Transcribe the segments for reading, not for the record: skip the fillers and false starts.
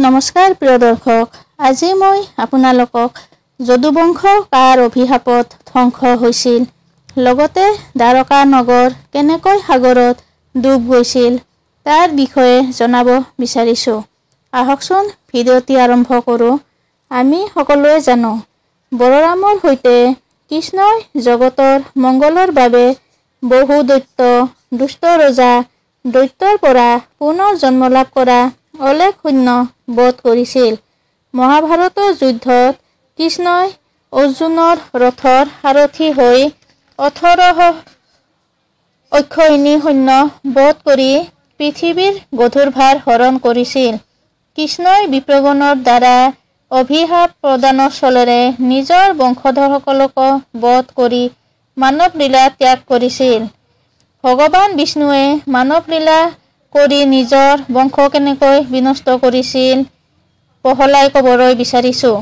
নমস্কাৰ প্ৰিয় দৰ্শক, আজি মই আপোনালোকক যদুবংশ কাৰ অভিশাপত ধ্বংস হৈছিল, লগতে দ্বাৰকা নগৰ কেনেকৈ সাগৰত ডুব গৈছিল তাৰ বিষয়ে জনাব বিচাৰিছোঁ। আহকচোন ভিডিঅ'টি আৰম্ভ কৰোঁ। আমি সকলোৱে জানো বলৰামৰ সৈতে কৃষ্ণই জগতৰ মংগলৰ বাবে বহু দৈত্য, দুষ্ট ৰজা, দৈত্যৰ পৰা পুনৰ জন্মলাভ কৰা অলেখ সৈন্য বধ কৰিছিল। মহাভাৰতৰ যুদ্ধত কৃষ্ণই অৰ্জুনৰ ৰথৰ সাৰথি হৈ 18 অক্ষয়িনী সৈন্য বধ কৰি পৃথিৱীৰ গধুৰ ভাৰ হৰণ কৰিছিল। কৃষ্ণই বিপ্ৰগণৰ দ্বাৰা অভিশাপ প্ৰদানৰ চলেৰে নিজৰ বংশধৰসকলক বধ কৰি মানৱ লীলা ত্যাগ কৰিছিল। ভগৱান বিষ্ণুৱে মানৱ লীলা কৰি নিজৰ বংশ কেনেকৈ বিনষ্ট কৰিছিল বহলাই ক'বলৈ বিচাৰিছোঁ।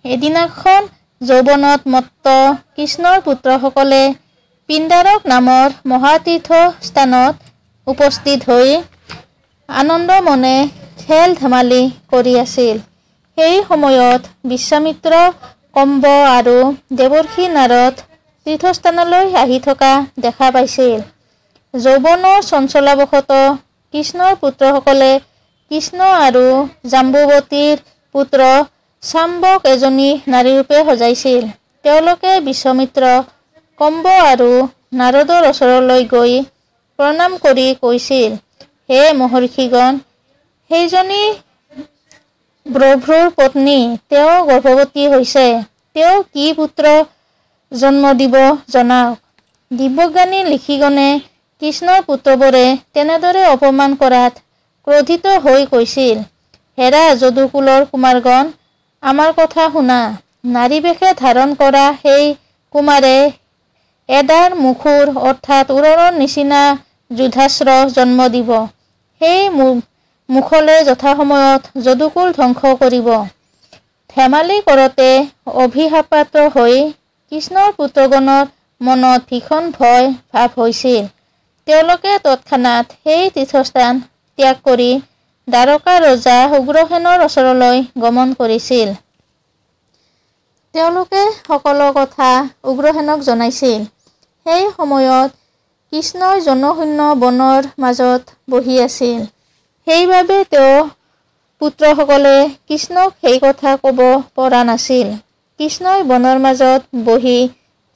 এদিনাখন যৌৱনত মত্ত কৃষ্ণৰ পুত্ৰসকলে পিণ্ডাৰক নামৰ মহাতীৰ্থ স্থানত উপস্থিত হৈ আনন্দ মনে খেল ধেমালি কৰি আছিল। সেই সময়ত বিশ্বামিত্ৰ, কম্ব আৰু দেৱৰ্ষি নাৰদ তীৰ্থস্থানলৈ আহি থকা দেখা পাইছিল। যৌৱনৰ চঞ্চলাবশতঃ কৃষ্ণৰ পুত্ৰসকলে কৃষ্ণ আৰু জাম্বুৱতীৰ পুত্ৰ শাম্বক এজনী নাৰীৰূপে সজাইছিল। তেওঁলোকে বিশ্বামিত্ৰ, কম্ব আৰু নাৰদৰ ওচৰলৈ গৈ প্ৰণাম কৰি কৈছিল, হে মহৰ্ষিগণ, সেইজনী প্ৰভুৰ পত্নী, তেওঁ গৰ্ভৱতী হৈছে। তেওঁ কি পুত্ৰ জন্ম দিব জনাওক। দিব্যজ্ঞানী ঋষিগণে কৃষ্ণৰ পুত্ৰবোৰে তেনেদৰে অপমান কৰাত ক্ৰোধিত হৈ কৈছিল, হেৰা যদুকুলৰ কুমাৰগণ, আমাৰ কথা শুনা। নাৰীবেশে ধাৰণ কৰা সেই কুমাৰে এডাল মুখুৰ অৰ্থাৎ উৰণৰ নিচিনা যুধাস্ৰ জন্ম দিব। সেই মুখলে যথাসময়ত যদুকুল ধ্বংস কৰিব। ধেমালি কৰোঁতে অভিশাপপাত্ৰ হৈ কৃষ্ণৰ পুত্ৰগণৰ মনত ভীষণ ভয় ভাৱ হৈছিল। তেওঁলোকে তৎক্ষণাত সেই তীৰ্থস্থান ত্যাগ কৰি দ্বাৰকা ৰজা উগ্ৰসেনৰ ওচৰলৈ গমন কৰিছিল। তেওঁলোকে সকলো কথা উগ্ৰসেনক জনাইছিল। সেই সময়ত কৃষ্ণই জনশূন্য বনৰ মাজত বহি আছিল। সেইবাবে তেওঁ পুত্ৰসকলে কৃষ্ণক সেই কথা ক'ব পৰা নাছিল। কৃষ্ণই বনৰ মাজত বহি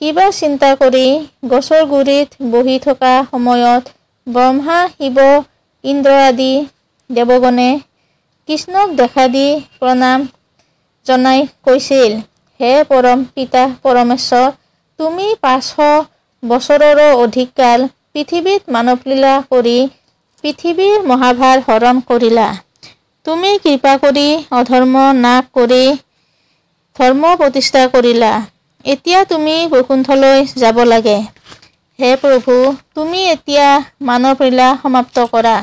কিবা চিন্তা কৰি গছৰ গুৰিত বহি থকা সময়ত ব্ৰহ্মা, শিৱ, ইন্দ্ৰ আদি দেৱগণে কৃষ্ণক দেখা দি প্ৰণাম জনাই কৈছিল, হে পৰম পিতা পৰমেশ্বৰ, তুমি 500 বছৰৰো অধিক কাল পৃথিৱীত মানৱলীলা কৰি পৃথিৱীৰ মহাভাৰ হৰণ কৰিলা। তুমি কৃপা কৰি অধৰ্ম নাশ কৰি ধৰ্ম প্ৰতিষ্ঠা কৰিলা। এতিয়া তুমি বৈকুণ্ঠলৈ যাব লাগে। হে প্ৰভু, তুমি এতিয়া মানৱলীলা সমাপ্ত কৰা।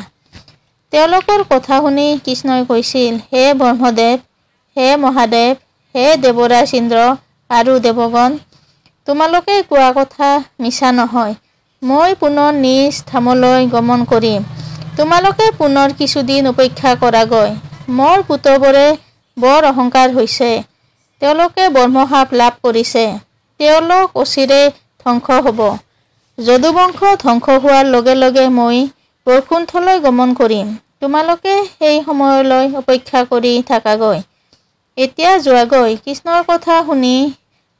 তেওঁলোকৰ কথা শুনি কৃষ্ণই কৈছিল, হে ব্ৰহ্মদেৱ, হে মহাদেৱ, হে দেৱৰাজ ইন্দ্ৰ আৰু দেৱগণ, তোমালোকে কোৱা কথা মিছা নহয়। মই পুনৰ নিজ ধামলৈ গমন কৰিম। তোমালোকে পুনৰ কিছুদিন অপেক্ষা কৰাগৈ। মোৰ পুত্ৰবোৰে বৰ অহংকাৰ হৈছে। তেওঁলোকে ব্ৰহ্মশাপ লাভ কৰিছে। তেওঁলোক অচিৰে ধ্বংস হ'ব। যদুবংশ ধ্বংস হোৱাৰ লগে লগে মই বৈকুণ্ঠলৈ গমন কৰিম। তোমালোকে সেই সময়লৈ অপেক্ষা কৰি থাকাগৈ। এতিয়া যোৱাগৈ। কৃষ্ণৰ কথা শুনি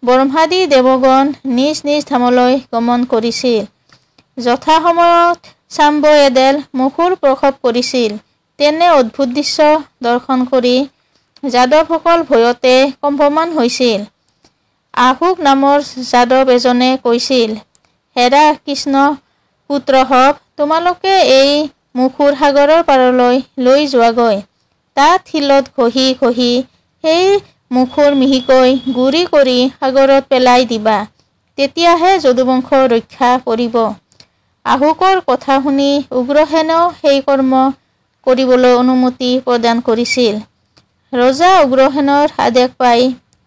ব্ৰহ্মাদি দেৱগণ নিজ নিজ ধামলৈ গমন কৰিছিল। যথাসময়ত শাম্ব এডেল মুখুৰ প্ৰসৱ কৰিছিল। তেনে অদ্ভুত দৃশ্য দৰ্শন কৰি যাদৱসকল ভয়তে কম্পমান হৈছিল। আহুক নামৰ যাদৱ এজনে কৈছিল, হেৰা কৃষ্ণ পুত্ৰসৱ, তোমালোকে এই মুখুৰ সাগৰৰ পাৰলৈ লৈ যোৱাগৈ। তাত শিলত ঘঁহি ঘঁহি সেই মুখুৰ মিহিকৈ গুড়ি কৰি সাগৰত পেলাই দিবা। তেতিয়াহে যদুবংশ ৰক্ষা পৰিব। আহুকৰ কথা শুনি উগ্ৰসেনেও সেই কৰ্ম কৰিবলৈ অনুমতি প্ৰদান কৰিছিল। ৰজা উগ্ৰসেনৰ আদেশ পাই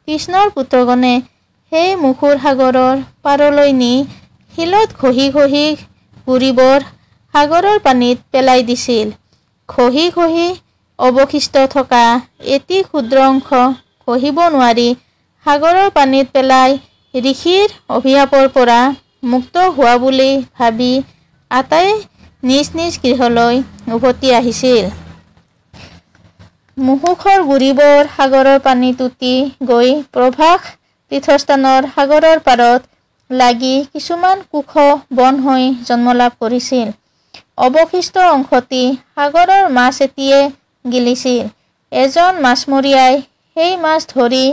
কৃষ্ণৰ পুত্ৰগণে সেই মুখুৰ সাগৰৰ পাৰলৈ নি শিলত ঘঁহি ঘঁহি গুড়িবোৰ সাগৰৰ পানীত পেলাই দিছিল। ঘঁহি ঘঁহি অৱশিষ্ট থকা এটি ক্ষুদ্ৰ অংশ সহিব নোৱাৰি সাগৰৰ পানীত পেলাই ঋষিৰ অভিশাপৰ পৰা মুক্ত হোৱা বুলি ভাবি আটায়ে নিজ নিজ গৃহলৈ উভতি আহিছিল। মহুষৰ গুড়িবোৰ সাগৰৰ পানীত উটি গৈ প্ৰভাস তীৰ্থস্থানৰ সাগৰৰ পাৰত লাগি কিছুমান কুশ বন হৈ জন্মলাভ কৰিছিল। অৱশিষ্ট অংশটি সাগৰৰ মাছ এটিয়ে গিলিছিল। এজন মাছমৰীয়াই সেই মাছ ধৰি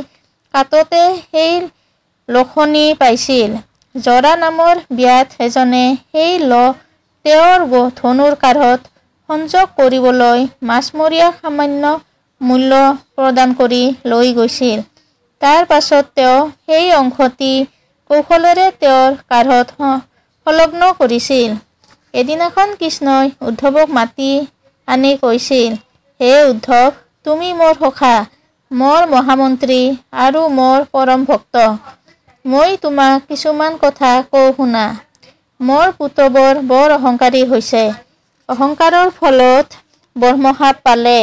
কাটোতে সেই লখনি পাইছিল। জৰা নামৰ ব্যাধ এজনে সেই ল তেওঁৰ ধনুৰ কাঁড়ত সংযোগ কৰিবলৈ মাছমৰীয়াক সামান্য মূল্য প্ৰদান কৰি লৈ গৈছিল। তাৰ পাছত তেওঁ সেই অংশটি কৌশলেৰে তেওঁৰ কাঁড়ত সংলগ্ন কৰিছিল। এদিনাখন কৃষ্ণই উদ্ধৱক মাতি আনি কৈছিল, হে উদ্ধৱ, তুমি মোৰ সখা, মোৰ মহামন্ত্ৰী আৰু মোৰ পৰম ভক্ত। মই তোমাক কিছুমান কথা কওঁ শুনা। মোৰ পুত্ৰবোৰ বৰ অহংকাৰী হৈছে। অহংকাৰৰ ফলত ব্ৰহ্মশাপ পালে।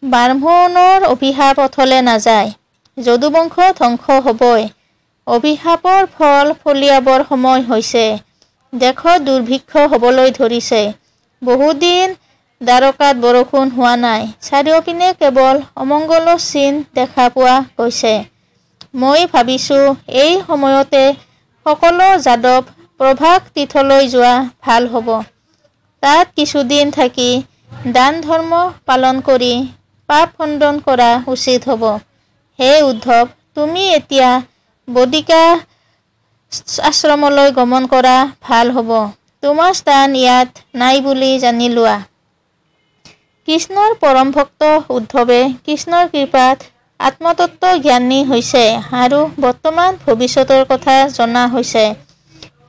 ব্ৰাহ্মণৰ অভিশাপ অথলে নাযায়। যদুবংশ ধ্বংস হ'বই। অভিশাপৰ ফল ফলিয়াবৰ সময় হৈছে। দেশত দুৰ্ভিক্ষ হ'বলৈ ধৰিছে। বহুদিন দ্বাৰকাত বৰষুণ হোৱা নাই। চাৰিওপিনে কেৱল অমংগলৰ চিন দেখা পোৱা গৈছে। মই ভাবিছোঁ এই সময়তে সকলো যাদৱ প্ৰভাস তীৰ্থলৈ যোৱা ভাল হ'ব। তাত কিছুদিন থাকি দান ধৰ্ম পালন কৰি পাপ খণ্ডন কৰা উচিত হ'ব। হে উদ্ধৱ, তুমি এতিয়া বদিকা আশ্ৰমলৈ গমন কৰা ভাল হ'ব। তোমাৰ স্থান ইয়াত নাই বুলি জানি লোৱা। কৃষ্ণৰ পৰম ভক্ত উদ্ধৱে কৃষ্ণৰ কৃপাত আত্মতত্ত্ব জ্ঞানী হৈছে আৰু বৰ্তমান ভৱিষ্যতৰ কথা জনা হৈছে।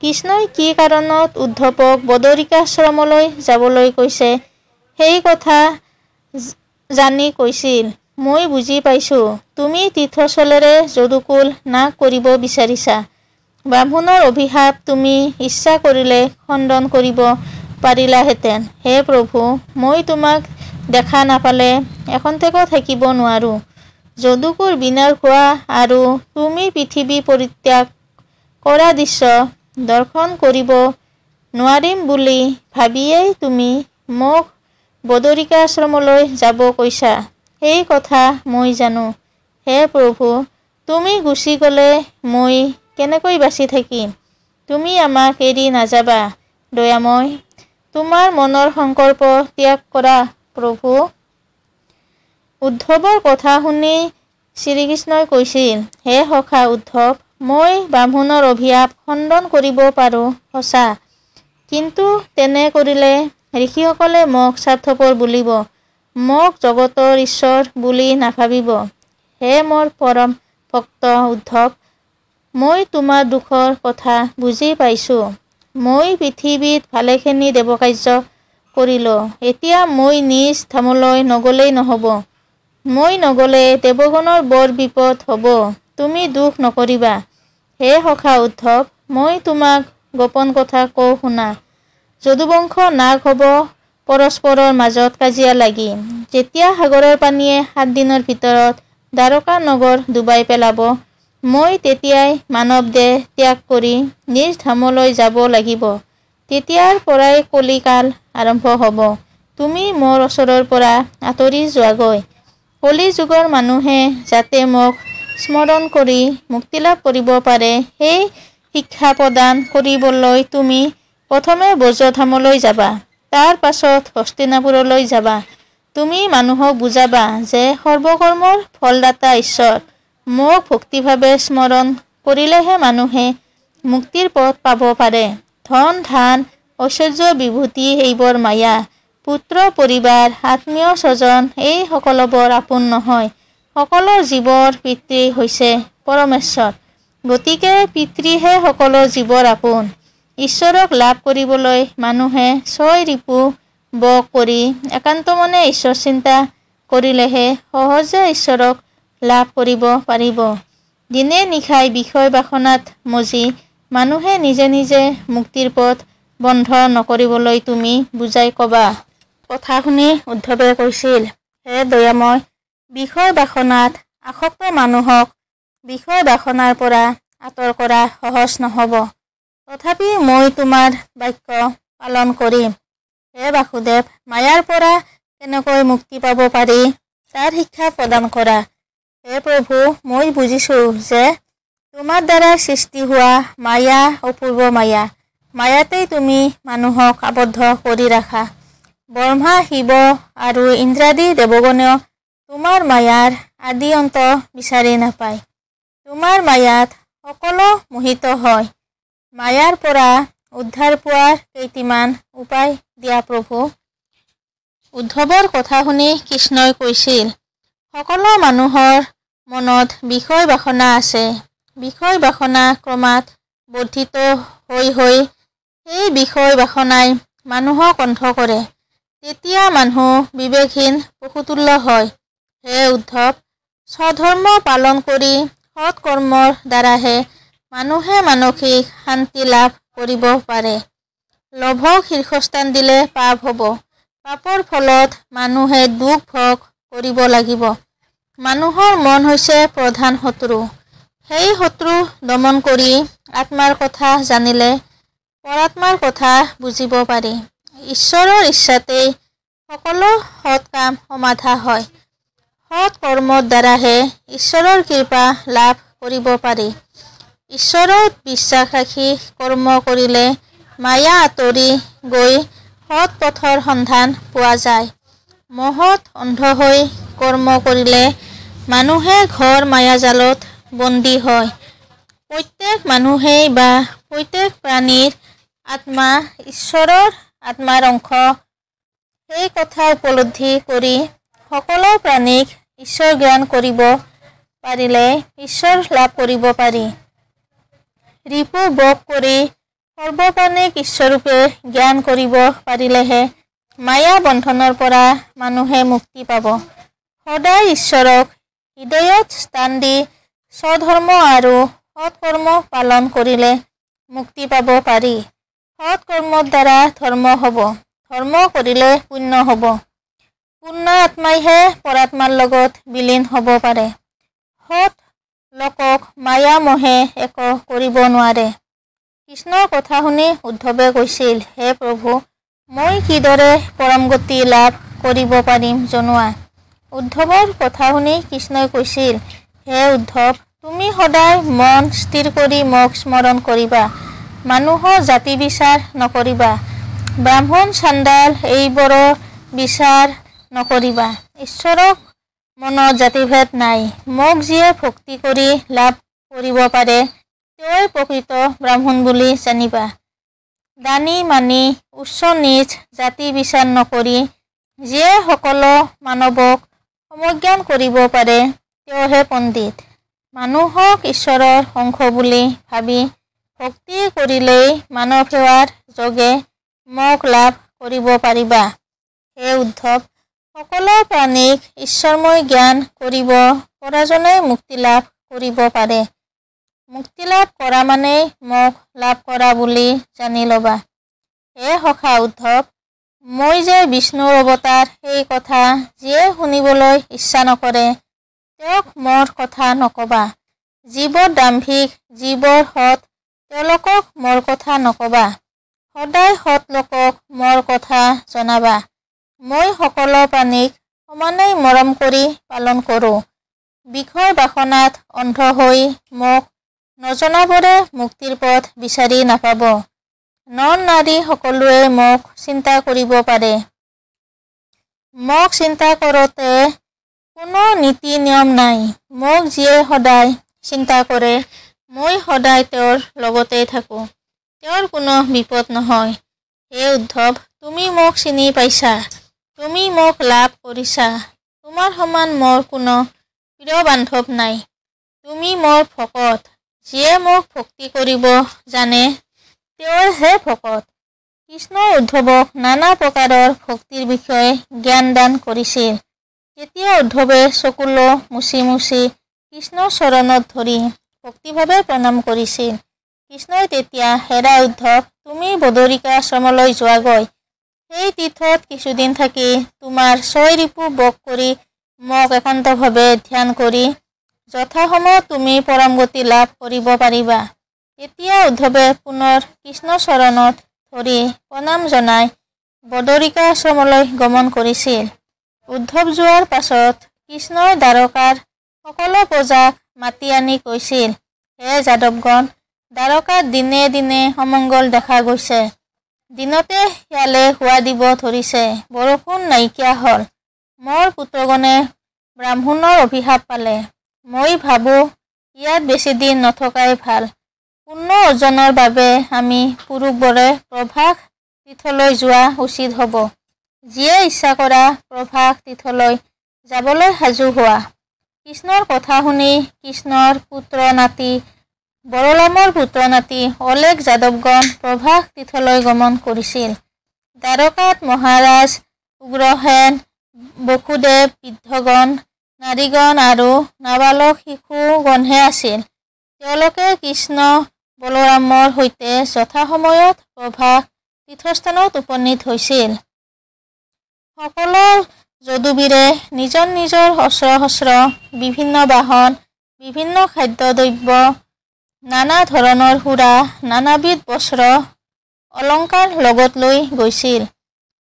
কৃষ্ণই কি কাৰণত উদ্ধৱক বদৰিকাশ্ৰমলৈ যাবলৈ কৈছে সেই কথা জানি কৈছিল, মই বুজি পাইছোঁ, তুমি তীৰ্থস্থলেৰে যদুকুল নাশ কৰিব বিচাৰিছা। ব্ৰাহ্মণৰ অভিশাপ তুমি ইচ্ছা কৰিলে খণ্ডন কৰিব পাৰিলাহেঁতেন। হে প্ৰভু, মই তোমাক দেখা নাপালে এখন্তেকো থাকিব নোৱাৰোঁ। যদুকুল বিনাশ হোৱা আৰু তুমি পৃথিৱী পৰিত্যাগ কৰা দৃশ্য দৰ্শন কৰিব নোৱাৰিম বুলি ভাবিয়েই তুমি মোক বদৰিকাশ্ৰমলৈ যাব কৈছা, সেই কথা মই জানো। হে প্ৰভু, তুমি গুচি গ'লে মই কেনেকৈ বাচি থাকিম? তুমি আমাক এৰি নাযাবা দয়াময়। তোমাৰ মনৰ সংকল্প ত্যাগ কৰা প্ৰভু। উদ্ধৱৰ কথা শুনি শ্ৰীকৃষ্ণই কৈছিল, হে সখা উদ্ধৱ, মই ব্ৰাহ্মণৰ অভিশাপ খণ্ডন কৰিব পাৰোঁ সঁচা, কিন্তু তেনে কৰিলে ঋষিসকলে মোক স্বাৰ্থপৰ বুলিব, মোক জগতৰ ঈশ্বৰ বুলি নাভাবিব। হে মোৰ পৰম ভক্ত উদ্ধৱ, মই তোমাৰ দুখৰ কথা বুজি পাইছোঁ। মই পৃথিৱীত ভালেখিনি দেৱকাৰ্য কৰিলোঁ, এতিয়া মই নিজ ধামলৈ নগ'লেই নহ'ব। মই নগ'লে দেৱগণৰ বৰ বিপদ হ'ব। তুমি দুখ নকৰিবা। হে সখা উদ্ধৱ, মই তোমাক গোপন কথা কওঁ শুনা। যদুবংশ নাশ হ'ব পৰস্পৰৰ মাজত কাজিয়া লাগি। যেতিয়া সাগৰৰ পানীয়ে 7 দিনৰ ভিতৰত দ্বাৰকা নগৰ ডুবাই পেলাব, মই তেতিয়াই মানৱ দেহ ত্যাগ কৰি নিজ ধামলৈ যাব লাগিব। তেতিয়াৰ পৰাই কলিকাল আৰম্ভ হ'ব। তুমি মোৰ ওচৰৰ পৰা আঁতৰি যোৱাগৈ। কলিযুগৰ মানুহে যাতে মোক স্মৰণ কৰি মুক্তিলাভ কৰিব পাৰে, সেই শিক্ষা প্ৰদান কৰিবলৈ তুমি প্ৰথমে ব্ৰজধামলৈ যাবা, তাৰ পাছত হস্তিনাপুৰলৈ যাবা। তুমি মানুহক বুজাবা যে সৰ্বকৰ্মৰ ফলদাতা ঈশ্বৰ। মোক ভক্তিভাৱে স্মৰণ কৰিলেহে মানুহে মুক্তিৰ পথ পাব পাৰে। ধন ধান ঐশ্বৰ্য বিভূতি এইবোৰ মায়া। পুত্ৰ পৰিবাৰ আত্মীয় স্বজন এই সকলোবোৰ আপোন নহয়। সকলো জীৱৰ পিতৃ হৈছে পৰমেশ্বৰ, গতিকে পিতৃহে সকলো জীৱৰ আপোন। ঈশ্বৰক লাভ কৰিবলৈ মানুহে 6 ৰিপু বশ কৰি একান্তমনে ঈশ্বৰ চিন্তা কৰিলেহে সহজে ঈশ্বৰক লাভ কৰিব পাৰিব। দিনে নিশাই বিষয় বাসনাত মজি মানুহে নিজে নিজে মুক্তিৰ পথ বন্ধ নকৰিবলৈ তুমি বুজাই ক'বা। কথা শুনি উদ্ধৱে কৈছিল, হে দয়াময়, বিষয় বাসনাত আসক্ত মানুহক বিষয় বাসনাৰ পৰা আঁতৰ কৰা সহজ নহ'ব। তথাপি মই তোমাৰ বাক্য পালন কৰিম। হে বাসুদেৱ, মায়াৰ পৰা কেনেকৈ মুক্তি পাব পাৰি তাৰ শিক্ষা প্ৰদান কৰা। হে প্ৰভু, মই বুজিছোঁ যে তোমাৰ দ্বাৰা সৃষ্টি হোৱা মায়া অপূৰ্ব মায়া। মায়াতেই তুমি মানুহক আবদ্ধ কৰি ৰাখা। ব্ৰহ্মা, শিৱ আৰু ইন্দ্ৰাদি দেৱগণেও তোমাৰ মায়াৰ আদি অন্ত বিচাৰি নাপায়। তোমাৰ মায়াত সকলো মোহিত হয়। মায়াৰ পৰা উদ্ধাৰ পোৱাৰ কেইটিমান উপায় দিয়া প্ৰভু। উদ্ধৱৰ কথা শুনি কৃষ্ণই কৈছিল, সকলো মানুহৰ মনত বিষয় বাসনা আছে। বিষয় বাসনা ক্ৰমাৎ বৰ্ধিত হৈ হৈ সেই বিষয় বাসনাই মানুহক অন্ধ কৰে। তেতিয়া মানুহ বিবেকহীন পশুতুল্য হয়। হে উদ্ধৱ, স্বধৰ্ম পালন কৰি সৎ কৰ্মৰ দ্বাৰাহে মানুহে মানসিক শান্তি লাভ কৰিব পাৰে। লোভক শীৰ্ষস্থান দিলে পাপ হ'ব। পাপৰ ফলত মানুহে দুখ ভোগ কৰিব লাগিব। মানুহৰ মন হৈছে প্ৰধান শত্ৰু। সেই শত্ৰু দমন কৰি আত্মাৰ কথা জানিলে পৰাত্মাৰ কথা বুজিব পাৰি। ঈশ্বৰৰ ইচ্ছাতেই সকলো সৎ কাম সমাধা হয়। সৎ কৰ্মৰ দ্বাৰাহে ঈশ্বৰৰ কৃপা লাভ কৰিব পাৰি। ঈশ্বৰত বিশ্বাস ৰাখি কৰ্ম কৰিলে মায়া আঁতৰি গৈ সৎ পথৰ সন্ধান পোৱা যায়। মোহত অন্ধ হৈ কৰ্ম কৰিলে মানুহে ঘৰ মায়াজালত বন্দী হয়। প্ৰত্যেক মানুহেই বা প্ৰত্যেক প্ৰাণীৰ আত্মা ঈশ্বৰৰ আত্মাৰ অংশ। সেই কথা উপলব্ধি কৰি সকলো প্ৰাণীক ঈশ্বৰ জ্ঞান কৰিব পাৰিলে ঈশ্বৰ লাভ কৰিব পাৰি। ৰিপু বধ কৰি সৰ্বপ্ৰাণীক ঈশ্বৰৰূপে জ্ঞান কৰিব পাৰিলেহে মায়া বন্ধনৰ পৰা মানুহে মুক্তি পাব। সদায় ঈশ্বৰক হৃদয়ত স্থান দি স্বধৰ্ম আৰু সৎকৰ্ম পালন কৰিলে মুক্তি পাব পাৰি। সৎকৰ্মৰ দ্বাৰা ধৰ্ম হ'ব, ধৰ্ম কৰিলে পুণ্য হ'ব। পূৰ্ণ আত্মাইহে পৰাত্মাৰ লগত বিলীন হ'ব পাৰে। সৎ লোকক মায়া মোহে একো কৰিব নোৱাৰে। কৃষ্ণৰ কথা শুনি উদ্ধৱে কৈছিল, হে প্ৰভু, মই কিদৰে পৰমগতি লাভ কৰিব পাৰিম জনোৱা। উদ্ধৱৰ কথা শুনি কৃষ্ণই কৈছিল, হে উদ্ধৱ, তুমি সদায় মন স্থিৰ কৰি মোক স্মৰণ কৰিবা। মানুহৰ জাতি বিচাৰ নকৰিবা। ব্ৰাহ্মণ চাণ্ডাল এইবোৰৰ বিচাৰ নকৰিবা। ঈশ্বৰক মনত জাতিভেদ নাই। মোক যিয়ে ভক্তি কৰি লাভ কৰিব পাৰে তেওঁই প্ৰকৃত ব্ৰাহ্মণ বুলি জানিবা। দানী মানি উচ্চ নীচ জাতি বিচাৰ নকৰি যিয়ে সকলো মানৱক সমজ্ঞান কৰিব পাৰে তেওঁহে পণ্ডিত। মানুহক ঈশ্বৰৰ অংশ বুলি ভাবি ভক্তি কৰিলেই মানৱ সেৱাৰ যোগে মোক লাভ কৰিব পাৰিবা। হে উদ্ধৱ, সকলো প্ৰাণীক ঈশ্বৰময় জ্ঞান কৰিব পৰাজনেই মুক্তি লাভ কৰিব পাৰে। মুক্তি লাভ কৰা মানেই মোক লাভ কৰা বুলি জানি ল'বা। হে সখা উদ্ধৱ, মই যে বিষ্ণুৰ অৱতাৰ সেই কথা যিয়ে শুনিবলৈ ইচ্ছা নকৰে তেওঁক মোৰ কথা নক'বা। যিবোৰ দাম্ভিক, যিবোৰ সৎ তেওঁলোকক মোৰ কথা নক'বা। সদায় সৎ লোকক মোৰ কথা জনাবা। মই সকলো প্ৰাণীক সমানেই মৰম কৰি পালন কৰোঁ। বিষয় বাসনাত অন্ধ হৈ মোক নজনাবোৰে মুক্তিৰ পথ বিচাৰি নাপাব। নৰ নাৰী সকলোৱে মোক চিন্তা কৰিব পাৰে। মোক চিন্তা কৰোঁতে কোনো নীতি নিয়ম নাই। মোক যিয়ে সদায় চিন্তা কৰে মই সদায় তেওঁৰ লগতেই থাকোঁ। তেওঁৰ কোনো বিপদ নহয়। হে উদ্ধৱ, তুমি মোক চিনি পাইছা, তুমি মোক লাভ কৰিছা। তোমাৰ সমান মোৰ কোনো প্ৰিয় বান্ধৱ নাই। তুমি মোৰ ভকত। যিয়ে মোক ভক্তি কৰিব জানে তেওঁৰহে ভকত। কৃষ্ণই উদ্ধৱক নানা প্ৰকাৰৰ ভক্তিৰ বিষয়ে জ্ঞান দান কৰিছিল। তেতিয়া উদ্ধৱে চকুলো মুচি মুচি কৃষ্ণৰ চৰণত ধৰি ভক্তিভাৱে প্ৰণাম কৰিছিল। কৃষ্ণই তেতিয়া, হেৰা উদ্ধৱ, তুমি বদৰিকা আশ্ৰমলৈ যোৱাগৈ। সেই তীৰ্থত কিছুদিন থাকি তোমাৰ 6 ৰিপু বধ কৰি মোক একান্তভাৱে ধ্যান কৰি যথাসময়ত তুমি পৰমগতি লাভ কৰিব পাৰিবা। তেতিয়া উদ্ধৱে পুনৰ কৃষ্ণ চৰণত ধৰি প্ৰণাম জনাই বদৰিকা আশ্ৰমলৈ গমন কৰিছিল। উদ্ধৱ যোৱাৰ পাছত কৃষ্ণই দ্বাৰকাৰ সকলো প্ৰজাক মাতি আনি কৈছিল, হে যাদৱগণ, দ্বাৰকাত দিনে দিনে অমংগল দেখা গৈছে। দিনতে শিয়ালে হোৱা দিব ধৰিছে, বৰষুণ নাইকিয়া হ'ল। মোৰ পুত্ৰগণে ব্ৰাহ্মণৰ অভিশাপ পালে। মই ভাবোঁ ইয়াত বেছিদিন নথকাই ভাল। পুণ্য অৰ্জনৰ বাবে আমি পুৰুষবোৰে প্ৰভাস তীৰ্থলৈ যোৱা উচিত হ'ব। যিয়ে ইচ্ছা কৰা প্ৰভাস তীৰ্থলৈ যাবলৈ সাজু হোৱা। কৃষ্ণৰ কথা শুনি কৃষ্ণৰ পুত্ৰ নাতি, বলৰামৰ পুত্ৰ নাতি অলেখ যাদৱগণ প্ৰভাস তীৰ্থলৈ গমন কৰিছিল। দ্বাৰকাত মহাৰাজ উগ্ৰসেন, বসুদেৱ, বৃদ্ধগণ, নাৰীগণ আৰু নাবালক শিশুগণহে আছিল। তেওঁলোকে কৃষ্ণ বলৰামৰ সৈতে যথাসময়ত প্ৰভাস তীৰ্থস্থানত উপনীত হৈছিল। সকলো যদুবীৰে নিজৰ নিজৰ অস্ত্ৰ-শস্ত্ৰ, বিভিন্ন বাহন, বিভিন্ন খাদ্যদ্ৰব্য, নানা ধৰণৰ সুৰা, নানাবিধ বস্ত্ৰ, অলংকাৰ লগত লৈ গৈছিল।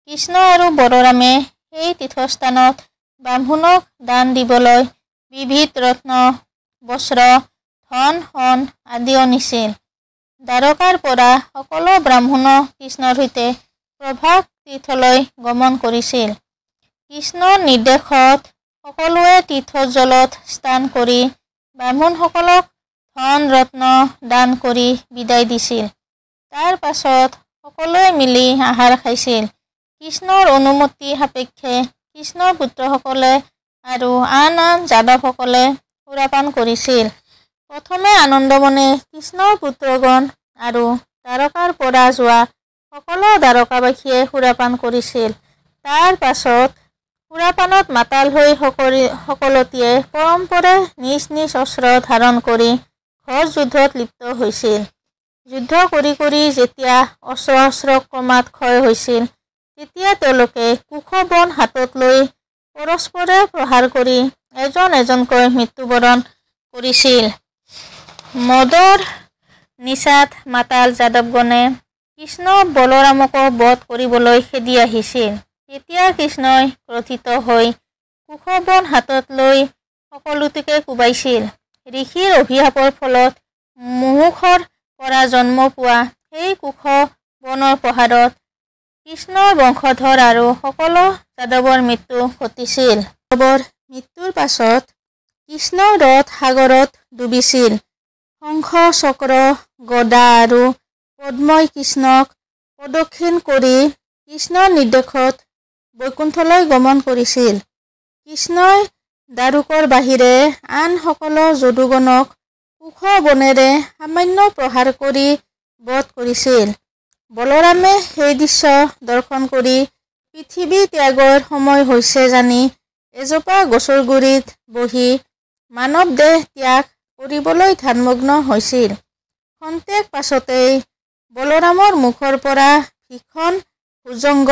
কৃষ্ণ আৰু বলৰামে সেই তীৰ্থস্থানত ব্ৰাহ্মণক দান দিবলৈ বিবিধ ৰত্ন, বস্ত্ৰ, ধন, সোণ আদিও নিছিল। দ্বাৰকাৰ পৰা সকলো ব্ৰাহ্মণ কৃষ্ণৰ সৈতে প্ৰভাস তীৰ্থলৈ গমন কৰিছিল। কৃষ্ণৰ নিৰ্দেশত সকলোৱে তীৰ্থজলত স্নান কৰি ব্ৰাহ্মণসকলক ধন ৰত্ন দান কৰি বিদায় দিছিল। তাৰ পাছত সকলোৱে মিলি আহাৰ খাইছিল। কৃষ্ণৰ অনুমতি সাপেক্ষে কৃষ্ণৰ পুত্ৰসকলে আৰু আন আন যাদৱসকলে সুৰাপান কৰিছিল। প্ৰথমে আনন্দমনে কৃষ্ণৰ পুত্ৰগণ আৰু দ্বাৰকাৰ পৰা যোৱা সকলো দ্বাৰকাবাসীয়ে সুৰাপান কৰিছিল। তাৰ পাছত সুৰাপানত মাতাল হৈ সকলোটিয়ে পৰম্পৰে নিজ নিজ অস্ত্ৰ ধাৰণ কৰি ঘোৰ যুদ্ধত লিপ্ত হৈছিল। যুদ্ধ কৰি কৰি যেতিয়া অস্ত্ৰ-শস্ত্ৰ ক্ৰমাৎ ক্ষয় হৈছিল, তেতিয়া তেওঁলোকে কুশবন হাতত লৈ পৰস্পৰে প্ৰহাৰ কৰি এজন এজনকৈ মৃত্যুবৰণ কৰিছিল। মদৰ নিচাত মাতাল যাদৱগণে কৃষ্ণ বলৰামকো বধ কৰিবলৈ খেদি আহিছিল। তেতিয়া কৃষ্ণই ক্ৰোধিত হৈ কুশবন হাতত লৈ সকলোটিকে কোবাইছিল। ঋষিৰ অভিশাপৰ ফলত মুহুষৰ পৰা জন্ম পোৱা সেই কুশবনৰ প্ৰহাৰত কৃষ্ণৰ বংশধৰ আৰু সকলো যাদৱৰ মৃত্যু ঘটিছিল। যাদৱৰ মৃত্যুৰ পাছত কৃষ্ণৰ ৰথ সাগৰত ডুবিছিল। শংখ, চক্ৰ, গদা আৰু পদ্মই কৃষ্ণক প্ৰদক্ষিণ কৰি কৃষ্ণৰ নিৰ্দেশত বৈকুণ্ঠলৈ গমন কৰিছিল। কৃষ্ণই দাৰুকৰ বাহিৰে আন সকলো যদুগণক কুশবনেৰে সামান্য প্ৰহাৰ কৰি বধ কৰিছিল। বলৰামে সেই দৃশ্য দৰ্শন কৰি পৃথিৱী ত্যাগৰ সময় হৈছে জানি এজোপা গছৰ গুৰিত বহি মানৱ দেহ ত্যাগ কৰিবলৈ ধ্যানমগ্ন হৈছিল। খন্তেক পাছতেই বলৰামৰ মুখৰ পৰা ভীষণ ভুজংগ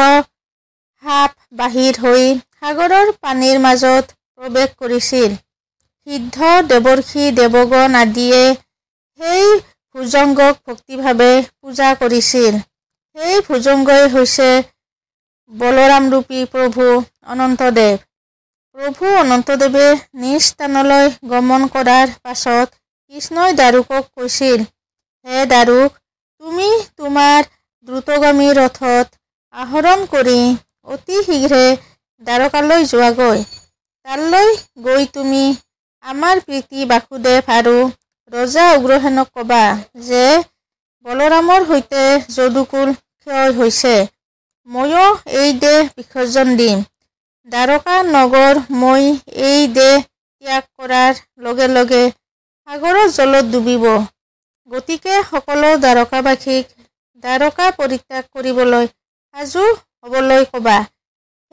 সাপ বাহিৰ হৈ সাগৰৰ পানীৰ মাজত প্ৰৱেশ কৰিছিল। সিদ্ধ, দেৱৰ্ষি, দেৱগণ আদিয়ে সেই ভুজংগক ভক্তিভাৱে পূজা কৰিছিল। সেই ভুজংগই হৈছে বলৰামৰূপী প্ৰভু অনন্তদেৱ। প্ৰভু অনন্তদেৱে নিজ স্থানলৈ গমন কৰাৰ পাছত কৃষ্ণই দাৰুকক কৈছিল, হে দাৰুক, তুমি তোমাৰ দ্ৰুতগামী ৰথত আহৰণ কৰি অতি শীঘ্ৰে দ্বাৰকালৈ যোৱাগৈ। তালৈ গৈ তুমি আমাৰ প্ৰীতি বাসুদেৱ আৰু ৰজা উগ্ৰসেনক ক'বা যে বলৰামৰ সৈতে যদুকুল ক্ষয় হৈছে, ময়ো এই দেহ বিসৰ্জন দিম। দ্বাৰকা নগৰ মই এই দেহ ত্যাগ কৰাৰ লগে লগে সাগৰৰ জলত ডুবিব। গতিকে সকলো দ্বাৰকাবাসীক দ্বাৰকা পৰিত্যাগ কৰিবলৈ সাজু হ'বলৈ ক'বা।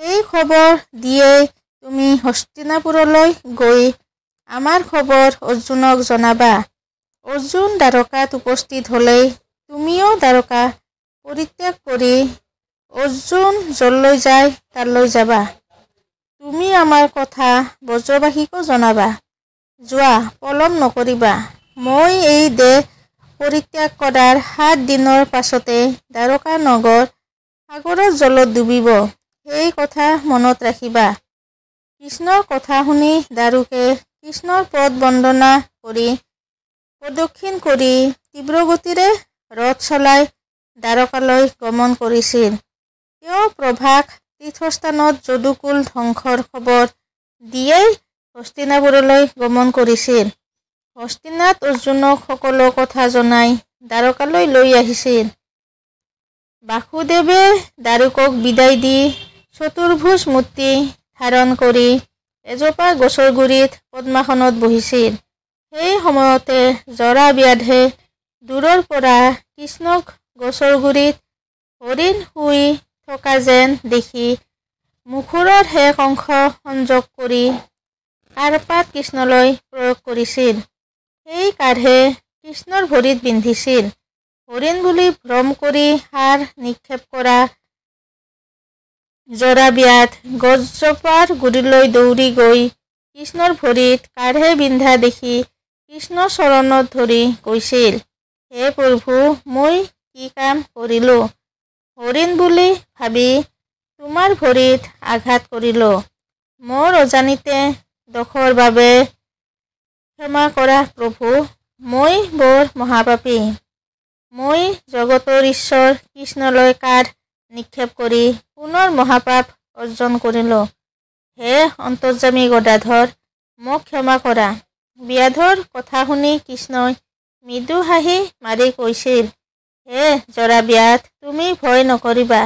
সেই খবৰ দিয়েই তুমি হস্তিনাপুৰলৈ গৈ আমাৰ খবৰ অৰ্জুনক জনাবা। অৰ্জুন দ্বাৰকাত উপস্থিত হ'লেই তুমিও দ্বাৰকা পৰিত্যাগ কৰি অৰ্জুন য'লৈ যায় তালৈ যাবা। তুমি আমাৰ কথা ব্ৰজবাসীকো জনাবা। যোৱা, পলম নকৰিবা। মই এই দেহ পৰিত্যাগ কৰাৰ 7 দিনৰ পাছতে দ্বাৰকা নগৰ সাগৰৰ জলত ডুবিব, সেই কথা মনত ৰাখিবা। কৃষ্ণৰ কথা শুনি দাৰুকে কৃষ্ণৰ পদ বন্দনা কৰি প্ৰদক্ষিণ কৰি তীব্ৰগতিৰে ৰথ চলাই দ্বাৰকালৈ গমন কৰিছিল। তেওঁ প্ৰভাস তীৰ্থস্থানত যদুকুল ধ্বংসৰ খবৰ দিয়েই হস্তিনাপুৰলৈ গমন কৰিছিল। হস্তিনাত অৰ্জুনক সকলো কথা জনাই দ্বাৰকালৈ লৈ আহিছিল। বাসুদেৱে দাৰুকক বিদায় দি চতুৰ্ভুজ মূৰ্তি ধাৰণ কৰি এজোপা গছৰ গুৰিত পদ্মাসনত বহিছিল। সেই সময়তে জৰা ব্যাধে দূৰৰ পৰা কৃষ্ণক গছৰ গুৰিত হৰিণ শুই থকা যেন দেখি মুখুৰৰ শেষ অংশ সংযোগ কৰি কাঁড়পাত কৃষ্ণলৈ প্ৰয়োগ কৰিছিল। সেই কাঁড়ে কৃষ্ণৰ ভৰিত বিন্ধিছিল। হৰিণ বুলি ভ্ৰম কৰি সাৰ নিক্ষেপ কৰা জৰা ব্যাধ গছজোপাৰ গুৰিলৈ দৌৰি গৈ কৃষ্ণৰ ভৰিত কাঁড়ে বিন্ধা দেখি কৃষ্ণ চৰণত ধৰি কৈছিল, হে প্ৰভু, মই কি কাম কৰিলোঁ? হৰিণ বুলি ভাবি তোমাৰ ভৰিত আঘাত কৰিলোঁ। মোৰ অজানিতে দোষৰ বাবে ক্ষমা কৰা প্ৰভু, মই বৰ মহাপাপী। মই জগতৰ ঈশ্বৰ কৃষ্ণলৈ কাঁড় নিক্ষেপ কৰি পুনৰ মহাপাপ অৰ্জন কৰিলোঁ। হে অন্তৰ্যামী গদাধৰ, মোক ক্ষমা কৰা। ব্যাধৰ কথা শুনি কৃষ্ণই মৃদু হাঁহি মাৰি কৈছিল, হে জৰা ব্যাধ, তুমি ভয় নকৰিবা।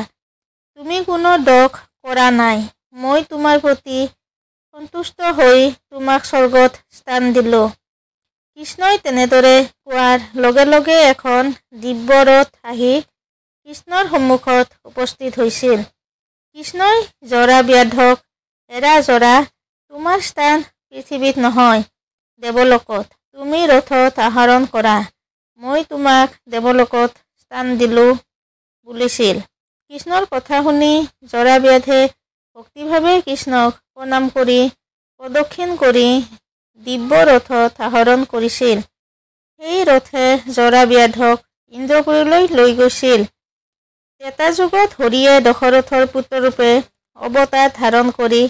তুমি কোনো দোষ কৰা নাই। মই তোমাৰ প্ৰতি সন্তুষ্ট হৈ তোমাক স্বৰ্গত স্থান দিলোঁ। কৃষ্ণই তেনেদৰে কোৱাৰ লগে লগে এখন দিব্য ৰথ আহি কৃষ্ণৰ সন্মুখত উপস্থিত হৈছিল। কৃষ্ণই জৰা ব্যাধক, এৰা জৰা, তোমাৰ স্থান পৃথিৱীত নহয়, দেৱলোকত। তুমি ৰথত আহৰণ কৰা, মই তোমাক দেৱলোকত স্থান দিলোঁ বুলিছিল। কৃষ্ণৰ কথা শুনি জৰা ব্যাধে ভক্তিভাৱে কৃষ্ণক প্ৰণাম কৰি প্ৰদক্ষিণ কৰি দিব্য ৰথত আহৰণ কৰিছিল। সেই ৰথে জৰা ব্যাধক ইন্দ্ৰপুৰলৈ লৈ গৈছিল। ত্ৰেতা যুগত হৰিয়ে দশৰথৰ পুত্ৰৰূপে অৱতাৰ ধাৰণ কৰি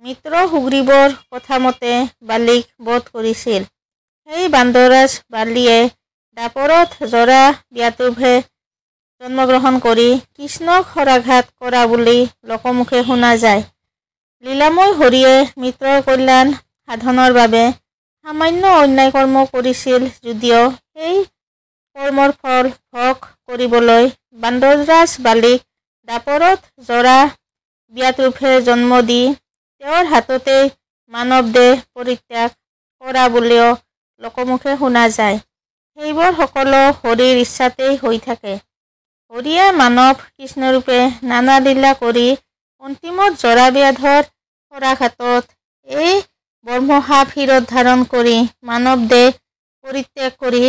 মিত্ৰ সুগ্ৰীৱৰ কথামতে বালিক বধ কৰিছিল। সেই বান্দৰাজ বালিয়ে দ্বাপৰত জৰা ব্যাধৰূপে জন্মগ্ৰহণ কৰি কৃষ্ণক শৰাঘাত কৰা বুলি লোকমুখে শুনা যায়। লীলাময় হৰিয়ে মিত্ৰৰ কল্যাণ সাধনৰ বাবে সামান্য অন্যায় কৰ্ম কৰিছিল যদিও সেই কৰ্মৰ ফল ভোগ কৰিবলৈ বান্দৰৰাজ বালিক দ্বাপৰত জৰা ব্যাধৰূপে জন্ম দি তেওঁৰ হাততেই মানৱ দেহ পৰিত্যাগ কৰা বুলিও লোকমুখে শুনা যায়। সেইবোৰ সকলো হৰিৰ ইচ্ছাতেই হৈ থাকে। হৰিয়ে মানৱ কৃষ্ণৰূপে নানা লীলা কৰি অন্তিমত জৰা ব্যাধৰ শৰাঘাতত এই ব্ৰহ্মসাপ শিৰত ধাৰণ কৰি মানৱ দেহ পৰিত্যাগ কৰি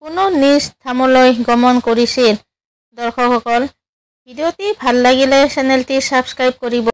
পুনৰ নিজ ধামলৈ গমন কৰিছিল। দৰ্শকসকল, ভিডিঅ'টি ভাল লাগিলে চেনেলটি ছাবস্ক্ৰাইব কৰিব।